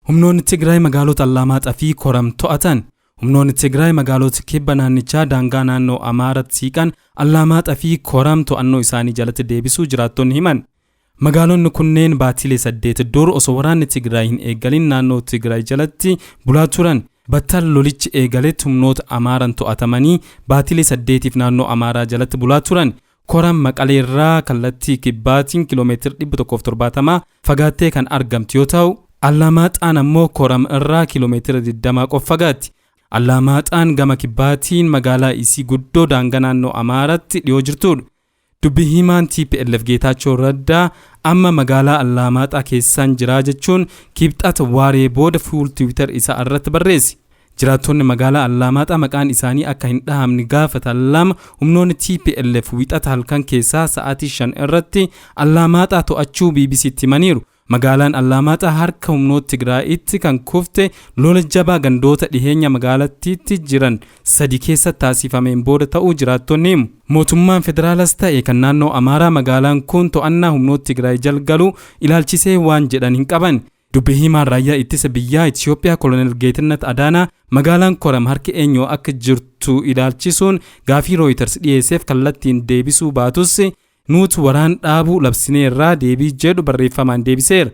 Humnoonni Tigraay magaalota Allaamaaxaa fi Koram to'atan. Humnoonni Tigraay magaalota kibba naannichaa daangaa naannoo Amaaratti siiqan Allaamaaxaa fi Koram to'annoo isaanii jalatti deebisuu jiraattonni himan. Magaalonni kunneen baatilee 8 dur osoo waraanni Tigraay hin eegalin naannoo Tigraay jalatti bulaa turan. Battal lolichi eegaletti humnoota Amaaraan to'atamanii baatilee 8f naannoo Amaaraa jalatti bulaa turan. Koram Maqaleerraa kallattii kibbaatiin kiiloomeetira 170 fagaattee kan argamtu yoo ta'u, Allaamaaxaan ammoo Koram irraa kiiloomeetira 20 qofa fagaatti. Allaamaaxaan gama kibbaatiin magaalaa isii guddoo daangaa naannoo Amaaraatti dhiyoo jirtudha. Dubbi himaan TPLF Geetaachoo Raddaa amma magaalaa Allaamaaxaa keessaan jiraa jechuun kibxata waaree booda fuul Tiwiitar isaa irratti barreesse. Jiraattonni magaalaa Allaamaaxaa maqaan isaanii akka hin dhahamne gaafatan lama humnoonni TPLF wixata halkan keessaa sa'aatii 5 irratti Allaamaaxaa to'achuu BBCtti himaniiru. Magaalaan Allaamaaxaa harka humnoota Tigraayitti kan kufte lola jabaa gandoota dhiheenya magaalattiitti jiran sadi keessa taasifameen booda ta'uu jiraattonni himu. Mootummaan federaalas ta'e kan naannoo Amaaraa magaalaan kun to'annaa humnoota Tigraay jala galuu ilaalchisee waan jedhan hin qaban. Dubbi himaan raayyaa ittisa biyyaa Itiyoophiyaa Kolonel Geetinnat Adaanaa magaalaan Koram harka eenyu akka jirtu ilaalchisuun gaafii Rooyiters dhiyeesseef kallattiin deebisuu baatus nuutu waraan dhaabuu labsineerraa deebii jedhu barreeffamaan deebiseera.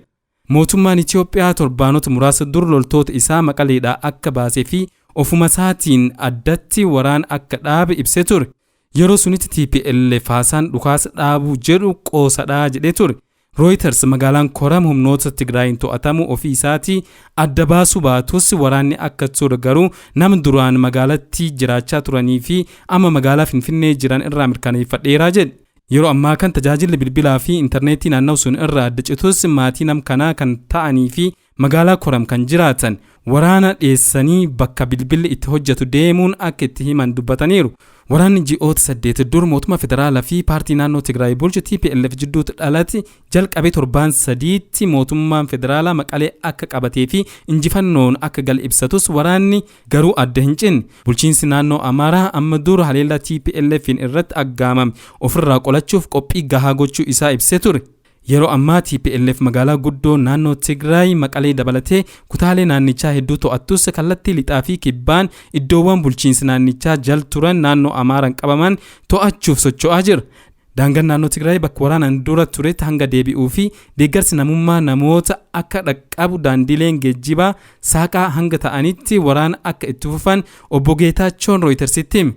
Mootummaan Itiyoophiyaa torbaanota muraasa dur loltoota isaa Maqaleedhaa akka baasee fi ofuma isaatiin addatti waraan akka dhaabe ibsee ture. Yeroo sunitti TPLF haasaan dhukaasa dhaabuu jedhu qoosadhaa jedhee ture. Reuters magaalaan Koram humnoota Tigraayin to'atamuu ofii isaatii adda baasuu baatus waraanni akka ture garuu nama duraan magaalattii jiraachaa turanii fi amma magaalaa Finfinnee jiran irraa mirkaneeffadheeraa jedhe. Yeroo ammaa kan tajaajilli bilbilaa fi intarneetii naannoo sun irraa adda citus maatii nam kanaa kan ta'anii fi magaalaa Koram kan jiraatan waraana dhiyeessanii bakka bilbilli itti hojjetu deemuun akka itti himan dubbataniiru. Waraanni ji'oota 8 dur mootummaa federaalaa fi paartii naannoo Tigraay bulchu TPLF jidduutti dhalate jalqabee torbaan 3tti mootummaan federaalaa Maqalee akka qabatee fi injifannoon akka gal ibsatus waraanni garuu adda hin cinne. Bulchiinsi naannoo Amaaraa amma dura haleellaa TPLF'n irratti aggaamame ofirraa qolachuuf qophii gahaa gochuu isaa ibsee ture. Yeroo ammaa TPLF magaalaa guddoo naannoo Tigraay Maqalee dabalatee kutaalee naannichaa hedduu to'attus kallattii lixaa fi kibbaan iddoowwan bulchiinsa naannichaa jal turan naannoo Amaaraan qabaman to'achuuf socho'aa jira. Daangaan naannoo Tigraay bakka waraanaan dura turetti hanga deebi'uu fi deeggarsi namummaa namoota akka dhaqqabu daandileen geejjibaa saaqaa hanga ta'anitti waraana akka itti fufan obbo Geetaachoon Rooyitersitti hime.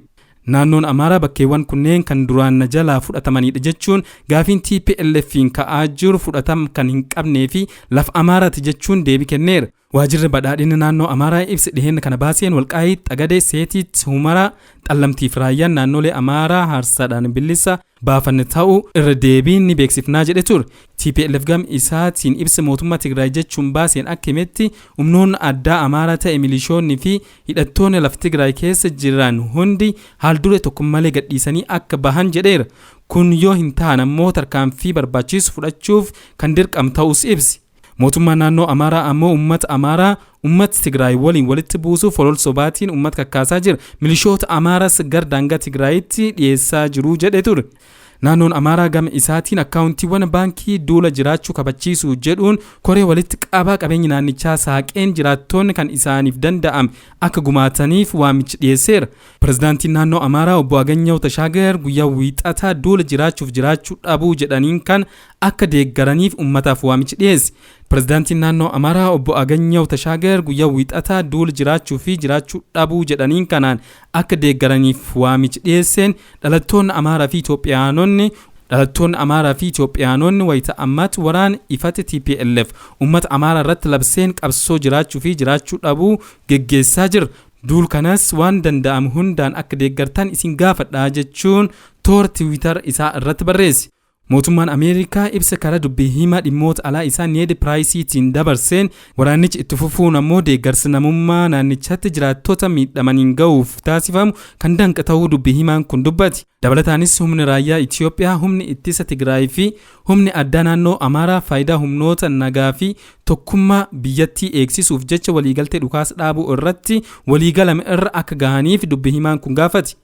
Naannoon Amaaraa bakkeewwan kunneen kan duraan na jalaa fudhatamanidha jechuun gaafiin TPLF'n ka'aa jiru fudhatama kan hin qabnee fi lafa Amaaraati jechuun deebii kenneera. Waajjirri badhaadhina naannoo Amaaraa ibsa dhiheenya kana baaseen Walqaayit, Xagadee, Seetiit, Humaraa, Xallamtii fi Raayyaan naannolee Amaaraa haarsaadhaan bilisa baafanne ta'uu irra deebiin ni beeksifnaa jedhe ture. TPLF gam isaatiin ibsa mootummaa Tigraay jechuun baaseen akka himetti humnoonni addaa Amaaraa ta'e milishoonni fi hidhattoonni lafa Tigraay keessa jiran hundi haal duree tokko malee gadhiisanii akka bahan jedheera. Kun yoo hin taane ammoo tarkaanfii barbaachisu fudhachuuf kan dirqam ta'us ibsi. Mootummaan naannoo Amaaraa ammoo uummata Amaaraa uummata Tigraay waliin walitti buusuuf holol sobaatiin uummata kakkaasaa jira. Milishoota Amaaraas gara daangaa Tigraayitti dhiyeessaa jiru jedhe ture. Naannoon Amaaraa gama isaatiin akkaawuntiiwwan baankii duula jiraachuu kabachiisu jedhuun koree walitti qabaa qabeenya naannichaa saaqeen jiraattoonni kan isaaniif danda'ame akka gumaataniif waamicha dhiyeesseera. Pirezidaantiin naannoo Amaaraa obbo Aganyaw Tashaagar guyyaa wiixataa duula jiraachuuf jiraachuu dhabuu jedhaniin kan akka deeggaraniif uummataaf waamicha dhiyeesse. Pirezidaantiin naannoo Amaaraa obbo Aganyaw Tashaagar guyyaa wiixataa duula jiraachuu fi jiraachuu dhabuu jedhaniin kanaan akka deeggaraniif waamicha dhiyeesseen dhalattoonni Amaaraa fi Itoophiyaanonni dhalattoonni Amaaraa fi Itoophiyaanonni wayita ammaatti waraana ifate TPLF uummata Amaaraa irratti labseen qabsoo jiraachuu fi jiraachuu dhabuu geggeessaa jira. Duul kanas waan danda'amu hundaan akka deeggartan isin gaafadha jechuun toora Tiwiitar isaa irratti barreesse. Mootummaan Ameerikaa ibsa karaa dubbii himaa dhimmoota alaa isaa Need Piraayisiitiin dabarseen waraannichi itti fufuun ammoo deeggarsa namummaa naannichatti jiraattota miidhamaniin ga'uuf taasifamu kan danqa ta'uu dubbii himaan kun dubbate. Dabalataanis humni raayyaa Itiyoophiyaa, humni ittisa Tigraay fi humni addaa naannoo Amaaraa faayidaa humnoota nagaa fi tokkummaa biyyattii eegsisuuf jecha waliigaltee dhukaasa dhaabuu irratti waliigalame irra akka gahaniif dubbii himaan kun gaafate.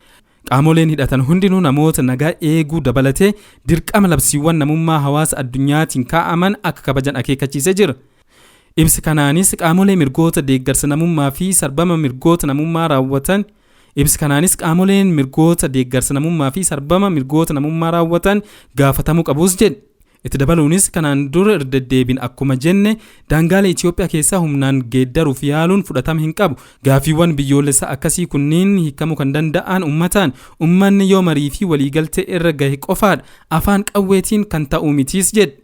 Qaamoleen hidhatan hundinuu namoota nagaa eeguu dabalatee dirqama labsiiwwan namummaa hawaasa addunyaatiin kaa'aman akka kabajan akeekkachiisee jira. Ibsa kanaanis qaamolee mirgoota deeggarsa namummaa fi sarbama mirgoota namummaa raawwatan Ibsa kanaanis qaamoleen mirgoota deeggarsa namummaa fi sarbama mirgoota namummaa raawwatan gaafatamuu qabus jedhe. Itti dabaluunis, kanaan dura irra deddeebiin akkuma jenne, daangaalee Itoophiyaa keessaa humnaan geeddaruuf yaaluun fudhatama hin qabu. Gaaffiiwwan biyyoolessaa akkasii kunniin hiikamuu kan danda'an uummataan, uummanni yoo marii fi waliigaltee irra gahe qofaadha. Afaan qawweetiin kan ta'uu mitiis jedhe.